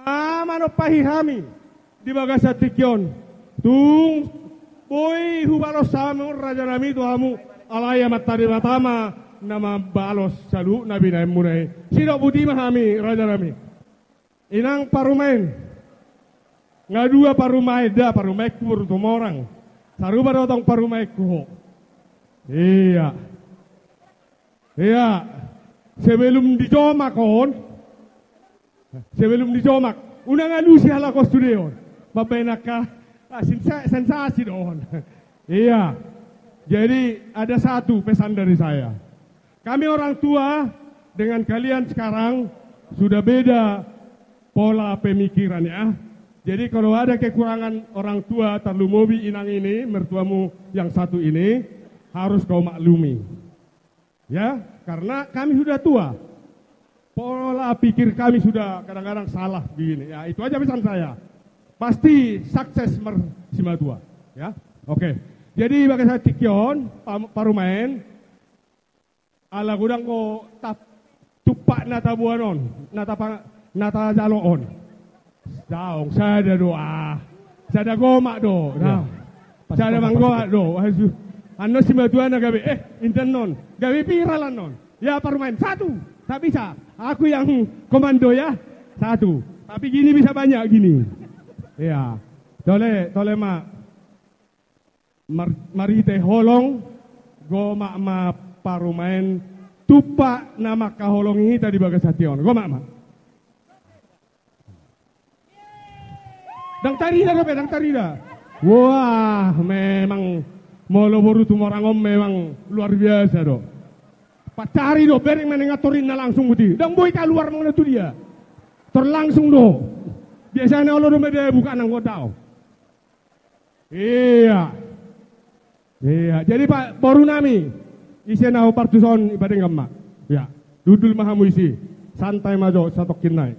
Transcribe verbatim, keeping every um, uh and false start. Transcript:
Manompahi hami di bagasan tingki on. Tung boi hubalos hamu rajanami tu hamu, alai Amanta Debata ma na mambalos saluhut na binahenmuna i. Sidok boti ma hami rajanami. Inang parumaen. Nga dua parumaen da, parumaenku boru Tumorang. Sarupa do tong parumaenku ho. Iya. Iya. Sebelum dijomak on. Sebelum dijomak. Unang alusi halak on sude on. Mambaen angka, ah, sensa-, sensasi do on. Iya. Jadi ada satu pesan dari saya. Kami orang tua dengan kalian sekarang sudah beda pola pemikiran, ya. Jadi kalau ada kekurangan orang tua, terlumobi inang ini, mertuamu yang satu ini, harus kau maklumi. Ya, karena kami sudah tua. Pola pikir kami sudah kadang-kadang salah begini. Ya, itu aja pesan saya. Pasti sukses mer-, simatua. Ya, oke. Jadi bagasan tingki on, pam-, parumaen, ala godang do tap-, tumpak na taboan on, na tapa-, na tajalo on. Daong, sada do, ah. Sada gomak do. Iya. Nah. Pas, sada pas, manggomak pas, do. Wah, su-, annon simatuana gabe, eh, indanon. Gabe viral annon. Ya, parumaen. Satu. Tak bisa. Aku yang komando ya. Satu. Tapi gini bisa banyak gini. Iya. Tole, tole ma. Mar-, marhite holong, gomak ma parumaen, tumpak na mangkaholongi hita di bagasan tingki on. Gomak ma. Ndang tarida dope, ndang tarida. Wah, memang molo boru Tumorang on memang luar biasa do. Pancari do, bereng ma ninna torinna langsung boti. Ndang boi kaluar manang tu dia. Tor langsung do. Biasana olo do ma dia buka nang godao. Iya. Iya, jadi Pak, boru nami, ise na hombar tu son, ipadenggan ma. Ya, hundul ma hamu disi. Santai ma jo, satongkin nai.